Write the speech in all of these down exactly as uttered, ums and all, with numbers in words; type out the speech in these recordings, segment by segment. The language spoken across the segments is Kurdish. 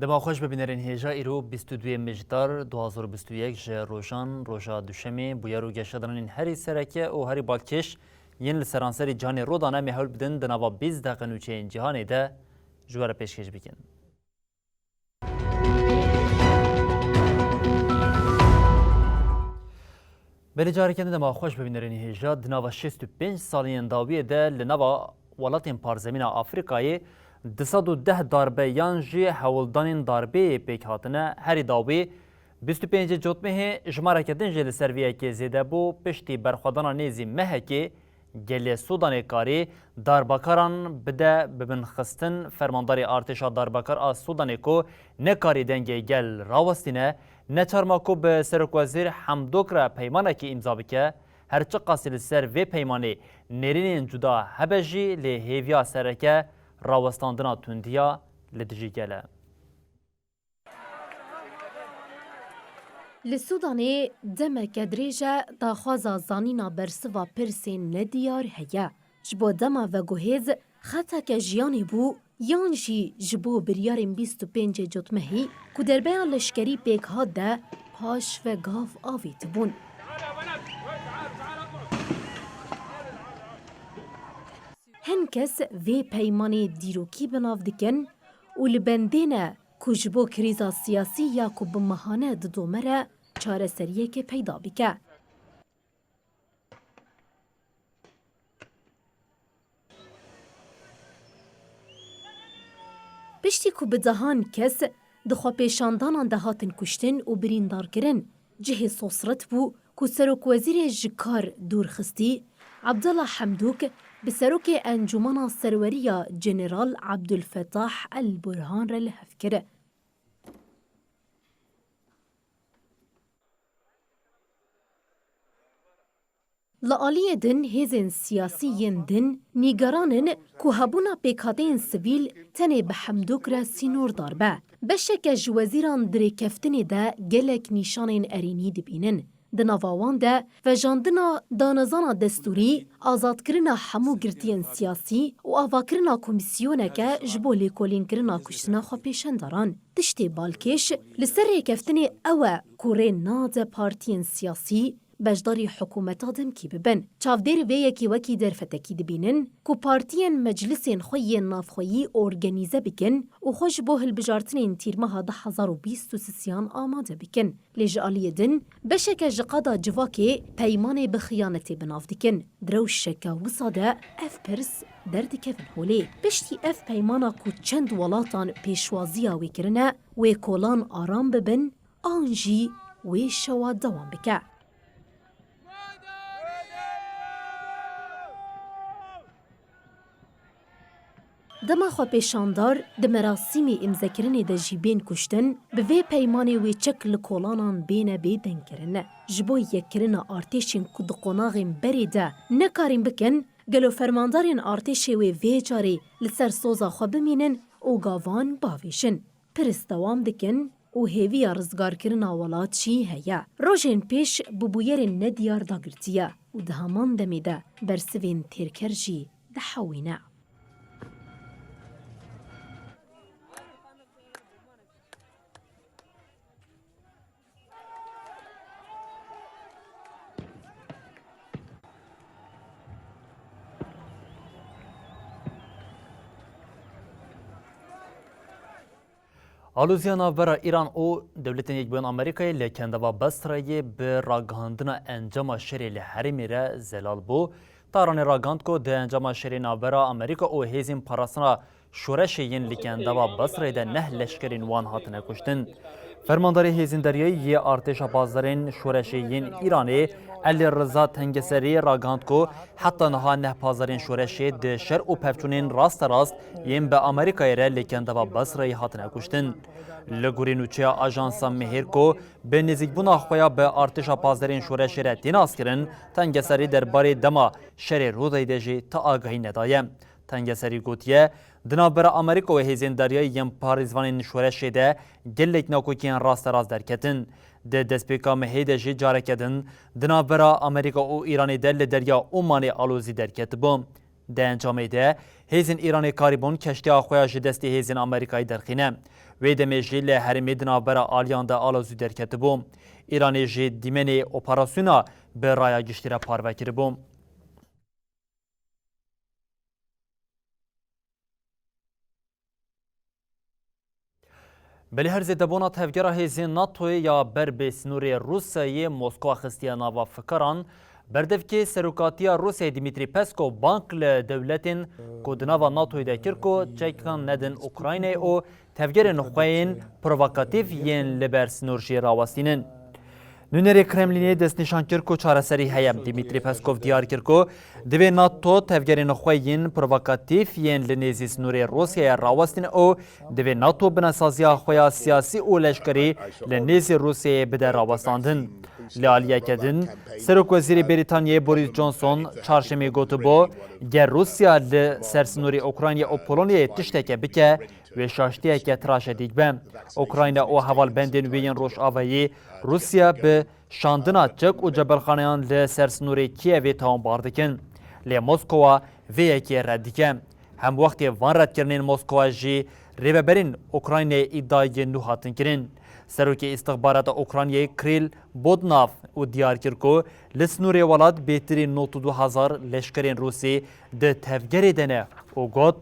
Dema xweş bibînerên hêja, îro bîst û duyê Mijtar du hazar û bîst û yek ji rojan, roja Duşemê, bûyer û geşedanên herî sereke û herî balkêş yên li seranserî cîhanê rû dane, em ê hewl bidin di nava bîst deqe nûçeyên cîhanê de ji we re pêşkêş bikin. Belê, careke din dema xweş bibînerên hêja. Di nava şêst û pênc saliyên dawiyê de li nava welatên parzemîna Afrîkayê du sed û deh darbe yan jî hewldanên darbeyê pêk hatine. Herî dawî bîst û pêncê Cotmehê, jimareke din jî li ser vê yekê zêde bû. Piştî berxwedana nêzî mehekê, gelê Sûdanê karî darbekaran bide bibin xistin. Fermandarê artêşa darbekar a Sûdanê ku nekarî dengê gel rawestîne, neçar ma ku bi Serokwezîr Hemdok re peymanekî îmza bike. Her çiqasî li ser vê peymanê nêrînên cuda hebe jî, lê hêviya sereke rawestandina tundiya li dijî gel e. Li Sûdanê demeke dirêj e daxwaza zanîna bersiva pirsên nediyar heye. Ji bo dema veguhêz xeteke jiyanê bû yan jî ji bo biryarên bîst û pêncê Cotmehî ku derbeya leşkerî pêk hat de paş ve gav avêtibûn. Hin kes vê peymanê dîrokî bi nav dikin û li bendê ne ku ji bo krîza siyasî ya ku bi mehane didome re çareseriyeke peyda bike. Piştî ku bi dehan kes di xwepêşandanan de hatin kuştin û birîndarkirin, cihê sosret bû ku serokwezîrê ji kar dûr xistî, Abdullah Hemdûk, bi serokê Encûmena Serwerî ya General Abdulfetah El Burhan re li hev kir. Li aliyê din hêzên siyasî yên din nîgeran in ku hebûna pêkhateyên sivîl tenê bi Hemdok re sînordar be. Beşeke ji wezîran di rêkeftinê de gelek nîşanên erênî dibînin. Di nava wan de vejandina danezana destûrî, azadkirina hemû girtiyên siyasî û avakirina komîsyoneke ji bo lêkolînkirina kuştina xwepêşandaran. Tiştê balkêş li ser rêkeftinê ew e ku rê nade partiyên siyasî beşdarî hikûmeta demkî bibin. Çavdêr vê yekê wekî derfetekî dibînin ku partiyên meclisên xwe yên navxweyî organîze bikin û xwe ji bo hilbijartinên tîrmeha du hezar û bîst û sisiyan amade bikin. Lê ji aliyê din beşeke ji qada civakê peymanê bi xiyanetê bi nav dikin. Di rewşeke wisa de ev pirs derdikevin holê. Piştî ev peymana ku çend welatan pêşwaziya wê kirine, wê kolan aram bibin, an jî wê şewa dewam bike. Dema xwepêşandar di merasîmê îmzekirinê de jî bên kuştin, bi vê peymanê wê çek li kolanan bêne bê dengkirin. Ji bo yekkirina artêşên ku di qonaxên berê de nekarîn bikin, gelo fermandarên artêşê wê vê carê li ser soza xwe bimînin û gavan bavêjin? Pirs dewam dikin û hêviya rizgarkirina welat jî heye. Rojên pêş bi bûyerên nediyar dagirtiye û di heman demê de bersivên têrker jî dihewîne. Alûziya navbera Îran û Dewletên Yekbûyên Amerîkayê li Kendava Basrayê bi ragihandina encama şerê li herêmê re zelal bû. Tehranê ragihand ku di encama şerê navbera Amerîka û hêzên parastina şoreşê yên li Kendava Basrayê de neh leşkerên wan hatine kuştin. Fermandarê Hêzên Deryayî yê Artêşa Pazdarên Şoreşê yên Îranê, Elî Riza Tengeserî ragihand ku heta niha neh pazdarên şoreşê di şer û pevçûnên rasterast yên bi Amerîkayê re li Kendava Basrayê hatine kuştin. Li gorî nûçeya ajansa Mihêr ku bi nêzîkbûna xwe ya bi Artêşa Pazdarên Şoreşê re tê naskirin, Tengeserî derbarê dema şerê Rûdayê de jî ti agahî nedaye. Tengeserî gotiye, di navbera Amerîka û Hêzên Deryayî yên Parêzvanên Şoreşê de gelek nakokiyên rasterast derketin. Di destpêka mehê de jî careke din di navbera Amerîka û Îranê de li Derya Omanê alozî derketibû. Di encamê de hêzên Îranê karîbûn keştiya xwe ya ji destê hêzên Amerîkayê derxîne. Wê demê jî li herêmê di navbera aliyan de alozî derketibû. Îranê jî dîmenê operasyona bi raya giştî re parve kiribû. Belê her zêdebûna tevgera hêzên NATOyê ya ber bi sînorê Rûsyayê Moskwa xistiye nava fikaran. Berdevkê Serokatiya Rûsyayê Dmîtrî Peskov bang li dewletên ku di nava NATOyê de kir ku çekan nedin Ukraynayê û tevgerên xwe yên provokatîf yên li ber sînor jî rawestînin. Nûnerê Kremlînê destnîşan kir ku çareserî heye. Dmîtrî Peskov diyar kir ku divê NATO tevgerên xwe yên provokatîf yên li nêzî sînorê Rûsyayê rawestîne û divê NATO binesaziya xwe ya siyasî û leşkerî li nêzî Rûsyayê bide rawestandin. Li aliyeke din, Serokwezîrê Brîtanyayê Boris Johnson çarşemê gotibû, ger Rûsya li ser sînorê Ukrayna û Polonyayê tişteke bike, wê şaştiyeke trajedî be. Ukrayna û hevalbendên wê yên Rojavayê Rûsya bi şandina çek û cebelxaneyan li ser sînorê Kîevê tawanbar dikin. Lê Moskowa vê yekê red dike. Hemwextê van redkirinên Moskowa jî rêveberên Ukraynayê îdiayên nû hatin kirin. Serokê Îstixbarata Ukraynayê Kirill Bodnav û diyar kir ku li sînorê welat bêtirî nod û du hezar leşkerên Rûsî di tevgerê de ne û got,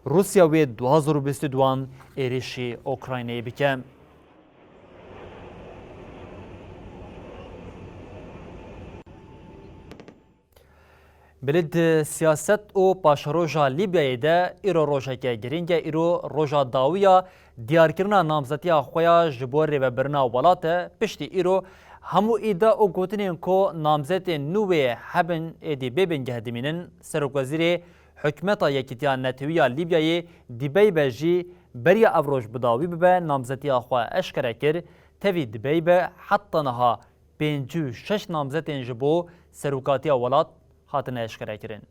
Rûsya wê du hezar û bîst û duan êrîşî Ukraynayê bike. Belê di siyaset û paşeroja Lîbyayê de îro rojeke girîng e. Îro roja dawî ya diyarkirina namzetiya xwe ya ji bo rêvebirina welat e. Piştî îro hemû îdia û gotinên ku namzetên nû wê hebin êdî bê bingeh dimînin. Serokwezîrê Hikûmeta Yekîtiya Netewî ya Lîbyayê Dibeybe jî beriya ev roj bi dawî bibe namzetiya xwe eşkere kir. Tevî Dibeybe heta niha pêncî û şeş namzetên ji bo serokatiya welat hatine eşkerekirin.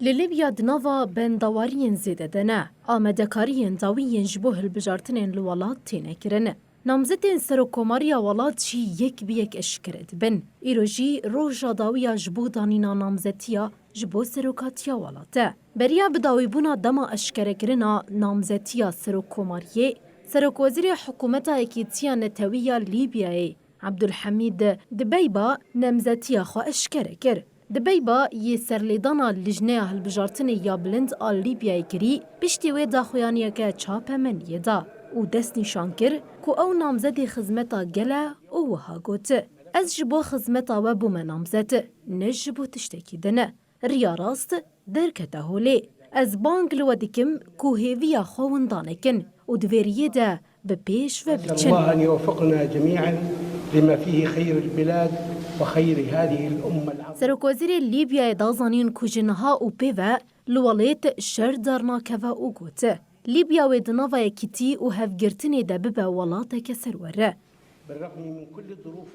Li Libya di nava bendawariyên zêde de ne, amadekariyên dawî yên ji bo hilbijartinên li welat têne kirin. Namzetên serokkomariya welat jî yek bi yek eşkere dibin. Îro jî roja dawî ya ji bo danîna namzetiya ji bo serokatiya welat e. Beriya bidawîbûna dema eşkerekirina namzetiya serokkomariyê, Serokwezîrê Hikûmeta Yekîtiya Netewî ya Lîbyayê, Abdulhamîd Dibeyba nemzetiya xwe eşkere kir. Dibeyba yê serlêdana Lijneya Hilbijartinê ya Bilind a Lîbyayê kirî, piştî wê daxuyaniyeke çapemeniyê da û destnîşan kir ku ew namzedê xizmeta gel e û wiha got, Ez ji bo xizmeta we bûme namzet, ne ji bo tiştekî din. Riya rast derkete holê. Ez bang li we dikim ku hêviya xwe winda nekin û di vê riyê de bi pêş ve أسأل biçin. الله أن يوفقنا جميعا لما فيه خير البلاد وخير هذه الأمة العظيمة. Serokwezîrê Lîbyayê da zanîn ku ji niha û pê ve li welêt şer dernakeve û got, Lîbya wê di nava yekîtî û hevgirtinê de bibe welateke serwer. بالرغم من كل الظروف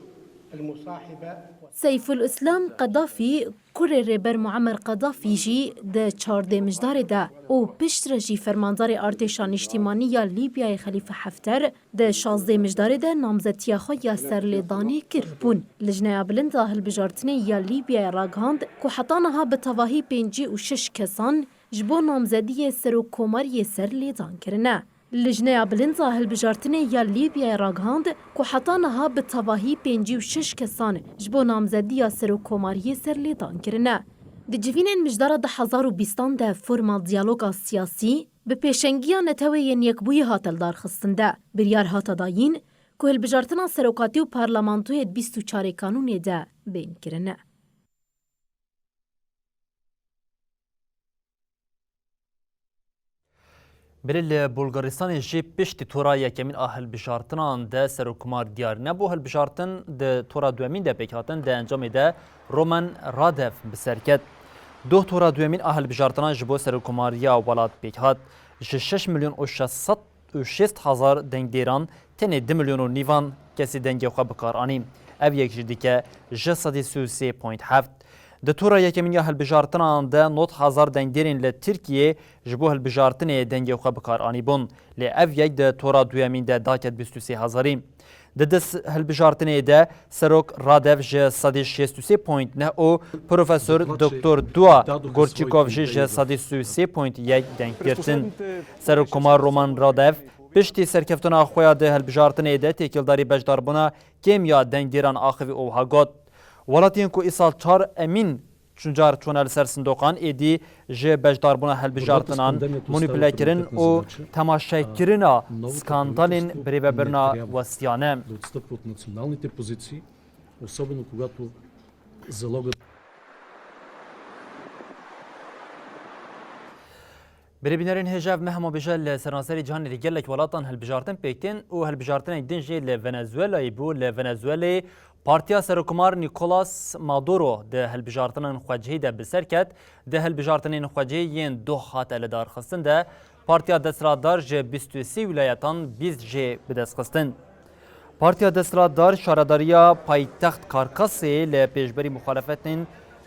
المصاحبة. Seyful Îslam Qedafî, kurê Rêber Muammer Qedafî jî di çardê Mijdarê de û piştre jî fermandarê Artêşa Nîştîmanî ya Lîbyayê Xelîfe Hefter di şazdê Mijdarê de namzetiya xwe ya serlêdanê kiribûn. Lijneya Bilind a Hilbijartinê ya Lîbyayê ragihand ku heta niha bi tevahî pêncî û şeş kesan ji bo namzediyê serokkomariyê ser lêdan kirine. Lijneya Bilind a Hilbijartinê ya Lîbyayê ragihand ku heta niha bi tevahî pêncî û şeş kesan ji bo namzediya serokkomariyê ser lêdan kirine. Di civînên mijdara du hezar û bîstan de forma diyaloga siyasî bi pêşengiya Neteweyên Yekbûyî hate lidarxistin de biryar hate dayîn ku hilbijartina serokatî û parlamentoyê di bîst û çarê kanûnê de bên kirine. Belê li Bulgaristanê jî piştî tora yekemîn a hilbijartinan de serokkomar diyar nebû. Hilbijartin di tora duyemîn de pêk hatin, di encamê de Roman Radev bi ser ket. Doh tora duyemîn a hilbijartinan ji bo serokkomariya welat pêk hat. Ji şeş milyon û şeş sed û şêst hezar dengdêran tenê du milyon û nîvan kesî dengê xwe bi kar anî. Ev yek jî dike ji sedî sî û sê point heft. Di tora yekemîn ya hilbijartinan de nod hezar dengdêrên li Tirkiyê ji bo hilbijartinê dengê xwe bi kar anîbûn. Lê ev yek di tora duyemîn de daket bîst û sê hezarî. Di dis hilbijartinê de Serok Radev ji sedî şêst û sê point neh û Profesor Doktor Dua Gorçikov jî ji sedî sî û sê point yek deng girtin. Serokkomar Roman Radev piştî serkeftina xwe ya di hilbijartinê de têkildarî beşdarbûna kêm ya dengdêran axivî û wiha got, Welatiyên ku îsal çar emîn çuncar çûne li ser sindoqan, êdî ji beşdarbûna hilbijartinan manîpule kirin û temaşekirina skandalên birêvebirina westiyane. Birêbînerên hêja, ev me hema bêje li seranserî cîhanê li gelek welatan hilbijartin pêk tên û hilbijartinek din jî li Venezuelayê bû. Li Venezuelayê Partiya Serokkomar Nicolas Maduro di hilbijartinên xwecihî de bi ser ket. Di hilbijartinên xwecihî yên doh hate lidarxistin de Partiya Desthilatdar ji bîst û sê wîlayetan bîst jê bi dest xistin. Partiya Desthilatdar şaredariya paytext Karkasê li pêşberî muxalefetên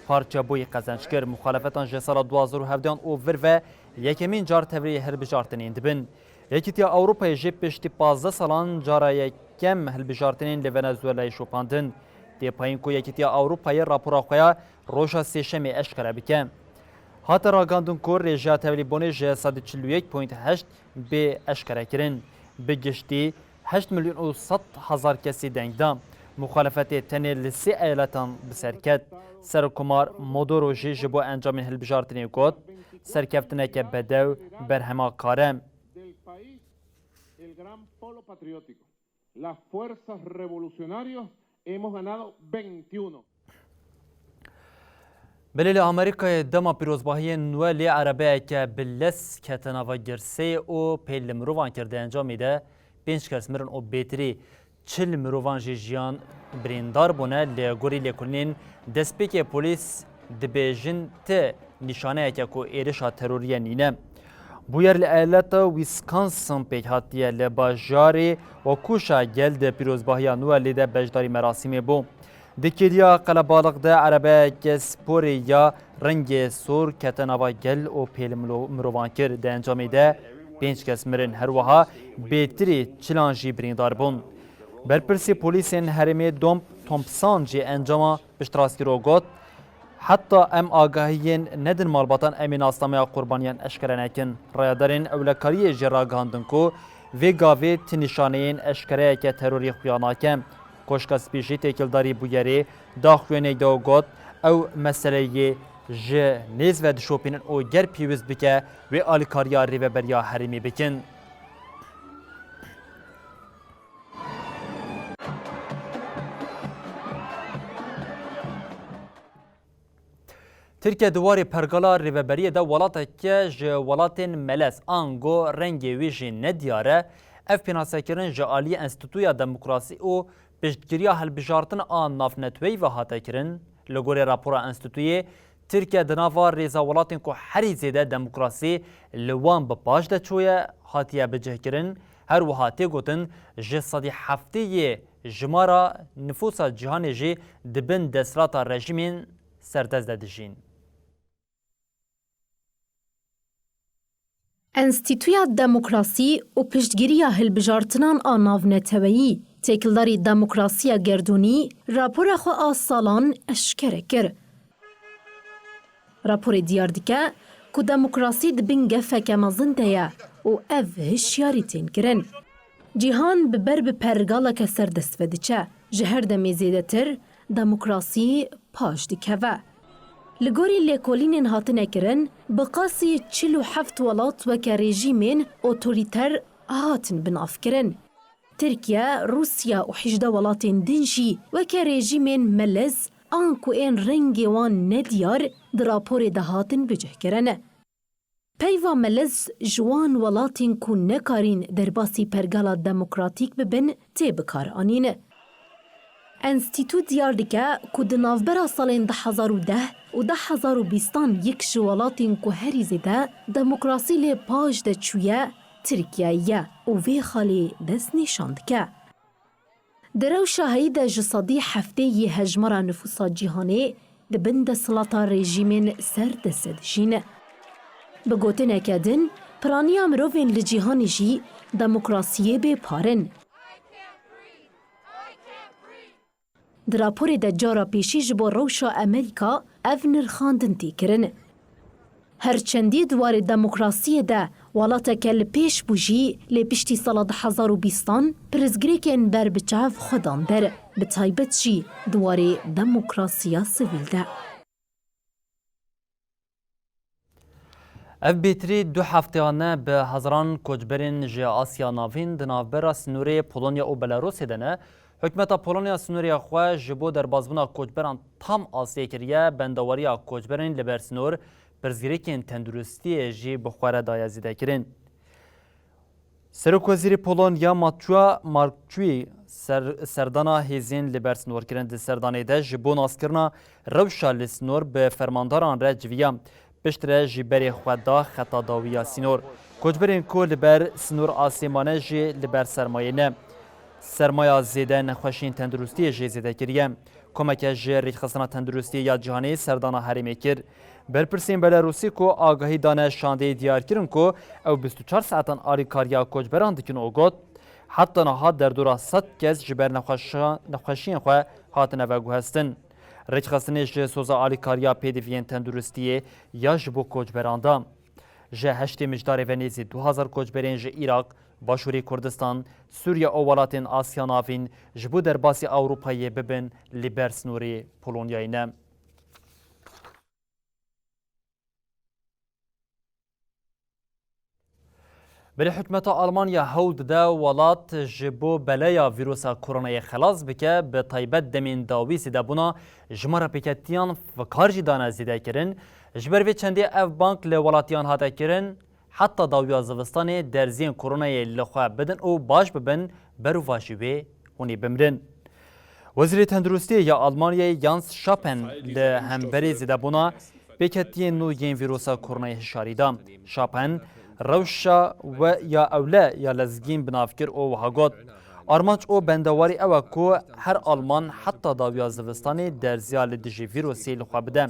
parçebûyî qezenc kir. Muxalefetan ji sala du hazar û hevdehan û vir ve yekemîn car tevlî hilbijartinên dibin. Yekîtiya Ewropayê jî piştî pazdeh salan cara yekem hilbijartinên li Venezuelayê şopandin. Tê payîn ku Yekîtiya Ewropayê rapora xwe ya roja Sêşemê eşkere bike. Hate ragihandin ku rêjeya tevlîbûnê ji sedî çil û yek point heşt bê eşkerekirin. Bi giştî heşt milyon û sed hezar kesî deng da. Muxalefetê tenê li sê eyaletan bi ser ket. Serokkomar Maduro jî ji bo encamên hilbijartinê got, serkeftineke bedew berhema kar e. Las fuerzas revolucionarias hemos ganado veintiuno. Belê li Amerîkayê dema pîrozbahiyên Noelê erebeyeke bi lez kete nava girseyê û pêl li mirovan kir. Di encamê de pênc kes mirin û bêtirî çil mirovan jî jiyan birîndar bûne. Li gorî lêkolînên destpêkê polîs dibêjin ti nîşaneyeke ku êrişa terorî ye nîne. Bûyer li eyaleta Wisconsin pêk hatiye. Li bajarê Waukesha gel di pîrozbahiya Noelê de beşdarî merasîmê bû. Di kêliya qelebalix de erebeyeke sporê ya rengê sor kete nava gel û pêl milo-, mirovan kir. Di encamê de pênc kes mirin, her wiha bêtirî çilan jî birîndar bûn. Berpirsê polîsên herêmê Dom Thompson jî encama piştrastî ro got, Heta em agahiyên nedin malbatan, em ê nasnameya qurbaniyan eşkere nekin. Rayedarên ewlekariyê jî ragihandin ku vê gavê ti nîşaneyên eşkereyeke terorî xuya nake. Koşka Spî jî têkildarî bûyerê da xwêneyê de û got, ew meseleyê ji nêz ve dişopînin û ger pêwîst bike, wê alîkariya Rêveberiya Herêmê bikin. Tirkiye di warê pergala rêveberiyê de welateke ji welatên melez, ango rengê wî jî nediyar e. Ev pênasekirin ji aliyê Enstîtuya Demokrasî û Piştgiriya Hilbijartin a Navneteweyî ve hate kirin. Li gorî rapora Enstîtuyê, Tirkiye di nava rêza welatên ku herî zêde demokrasî li wan bi paş de çûye, hatiye bicihkirin. Her wiha tê gotin, ji sedî heftê yê jimara nifûsa cîhanê jî di bin desthilata rejîmên serdest de dijîn. Enstîtuya Demokrasî û Piştgiriya Hilbijartinan a Navneteweyî, têkildarî demokrasiya gerdûnî, rapora xwe a salan eşkere kir. Raporê diyar dike ku demokrasî di bin gefeke mezin de ye û ev hişyarî tên kirin. Cîhan bi ber bi pergaleke serdest ve diçe. Ji her demê zêdetir demokrasî paş dikeve. Li gorî lêkolînên hatine kirin, bi qasî çil û heft welat weke rejîmên otorîter hatin binavkirin. Tirkiye, Rûsya û hejdeh welatên din jî weke rejîmên melez an ku ên rengê wan nediyar di raporê de hatin bicihkirin. Peyva meliz ji wan welatên ku nekarîn derbasî pergala demokratîk bibin tê bikaranîn. Enstîtû diyar dike ku di navbera salên du hezar û deh û du hezar û bîstan yek ji welatên ku herî zêde demokrasî lê paş de çûye Tirkiye ye û vê xalê dest nîşan dike. Di rewşa heyî de ji sedî heftê yê hejmara nifûsa cîhanê di bin desthilata rejîmên serdest de dijîn. Bi gotineke din, piraniya mirovên li cîhanê jî demokrasiyê bê par in. Di raporê de cara pêşî ji bo rewşa Amerîka ev nirxandin tê kirin. Her çendî di warê demokrasiyê de welateke li pêş bû jî, lê piştî sala du hezar û bîstan pirsgirêkên ber bi çav xwe dan der, bi taybet jî di warê demokrasiya sivîl de. Ev bêtirî du hefteyan e bi hezaran koçberên ji Asya Navîn di navbera sînorê Polonya û Belarusê de ne. Hikûmeta Polonya sînorê xwe ji bo derbasbûna koçberan tam asê kiriye, bendewariya koçberên li ber sînor, pirsgirêkên tenduristiyê jî bi xwe re daye zêdekirin. Serokwezîrê Polonya Mateusz Morawiecki ser-, serdana hêzên li ber sînor kirin. Di serdanê de ji bo naskirina rewşa li sînor bi fermandaran re civiya. Piştre jî berê xwe da xeta dawî ya sînor. Koçberên ku li ber sînor asê mane jî li ber sermayê ne. Sermaya zêde nexweşiyên tenduristiyê jê zêde kiriye. Komeke ji Rêkxistina Tenduristiyê ya Cîhanê serdana herêmê kir. Berpirsên Belarusî ku agahî dane şandeyê diyar kirin ku ew bîst û çar saetan alîkariya koçberan dikin û got, heta niha derdora sed kes ji ber nexweşa-, nexweşiyên xwe hatine veguhestin. Rêkxistinê ji soza alîkariya pêdiviyên tenduristiyê ya ji bo koçberan da. Ji heştê Mijdarê ve nêzî du hezar koçberên ji Iraq, Başûrê Kurdistan, Sûriye û welatên Asya Navîn ji bo derbasî Ewropayê bibin li ber sînorê Polonyayê ne. Belê hikûmeta Almanya hewl dide welat ji bo beleya vîrusa koronayê xelas bike, bi taybet demên dawî zêdebûna jimara pêketiyan fikar jî dane zêdekirin. Ji ber vê çendê ev bang li welatiyan hate kirin, heta dawiya zivistanê derziyên koronayê li xwe bidin û baş bibin, berûvajî wê hûn ê bimirin. Wezîrê Tenduristiyê ya Almanyayê Jens Spahn li hemberî zêdebûna pêketiyên nû yên vîrusa koronayê hişyarî da. Spahn rewşa we ya ewle ya lezgîn bi nav kir û wiha got, armanc û bendewarî ew e ku her Alman heta dawiya zivistanê derziya li dijî vîrusê li xwe bide.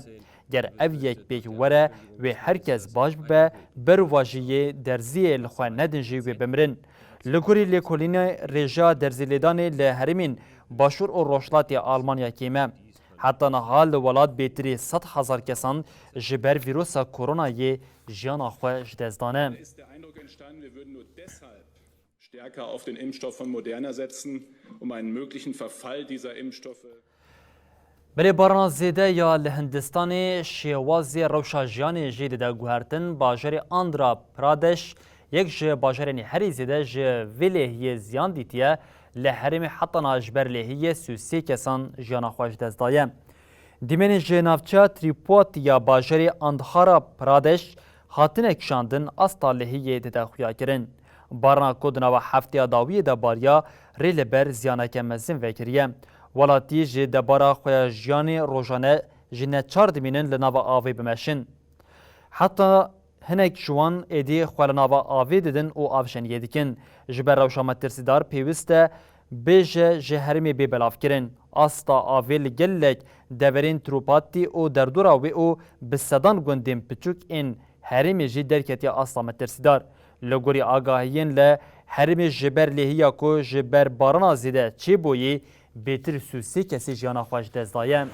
Ger ev yek pêk were, wê her kes baş bibe, berûvajiyê derziyê li xwe nedin jî wê bimirin. Li gorî lêkolînê rêjeya derzîlêdanê li herêmên Başûr û Rojhilatê Almanya kêm e. Heta niha li welat bêtirî sed hezar kesan ji ber vîrusa koronayê jiyana xwe ji dest dane. Ist der Eindruck entstanden, wir würden nur deshalb stärker auf den Impfstoff von Moderna setzen, um einen möglichen Verfall dieser Impfstoffe. Belê barana zêde ya li Hindistanê şêwazê rewşa jiyanê jê dide guhertin. Bajarê Andhra Pradesh yek ji bajarên herî zêde ji vê lêhiyê ziyan dîtiye. Li herêmê heta niha ji ber lêhiyê sî û sê kesan jiyana xwe ji dest daye. Dîmenên ji navçeya Tripati ya bajarê Andhra Pradesh hatine kişandin, asta lihiyê dide xuyakirin. Barana ku di nava hefteya dawiyê de bariya, rê li ber ziyaneke mezin vekiriye. Welatî ji debara xwe ya jiyanê rojane ji neçar dimînin li nava avê bimeşin. Heta hinek ji wan êdî xwe li nava avê didin û avjeniyê dikin. Ji ber rewşa metirsîdar pêwist e bêje ji herêmê bê belavkirin. Asta avê li gelek deverên Tripati û derdora wê û bi sedan gundên piçûk ên herêmê jî derketiye asta metirsîdar. Li gorî agahiyên li herêmê ji ber lêhiya ku ji ber barana zêde çêbûyî, bêtir sî û sê kesî jiyana xwe ji dest daye.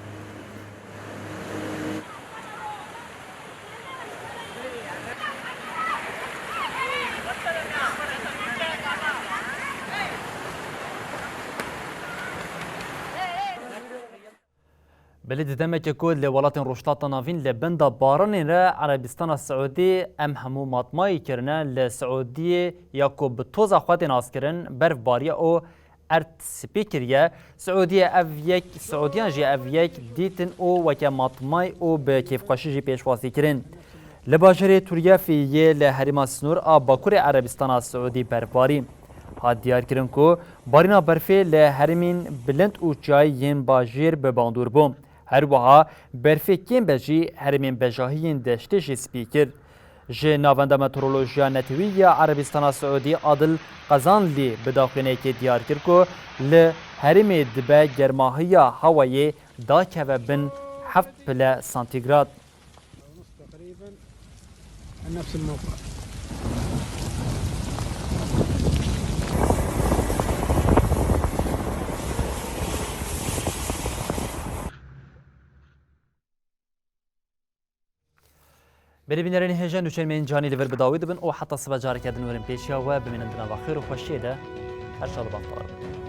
Belê di demeke ku li welatên Rojhilata Navîn li benda baranên re Erebistana Siûdî em hemû matmayî kirine, li Siûdiyê ya ku bi toza xwe tê naskirin, berf bariye û erd spî kiriye. Siûdiyê ev yek, Siûdiyan jî ev yek dîtin û weke matmayî û bi kêfxweşî jî pêşwazî kirin. Li bajêrê Turyefî yê li herêma sinor a Bakurê Erebistana Siûdî berfbarî. Hat diyarkirin ku barîna berfê li herêmên bilind û çiyayî yên bajêr bi bandor bû. Her wiha berfê kêm be jî herêmên bejahî yên deştê jî spî kir. Ji Navenda Meteorolojiya Netewî ya Erebistana Siûdî Adil Qezanlî bi daxuyaniyekê diyar kir ku li herêmê dibe germahiya hewayê dakeve bin heft pile santîgrad. تقريبا نفس الموقع. Berê bînerên hêja nûçeyên me yên canî li vir bi dawî dibin û heta sibe careke din werin pêşiya we, bimînin di nava xêr û xweşiyê de. Her şad û bextewar bin.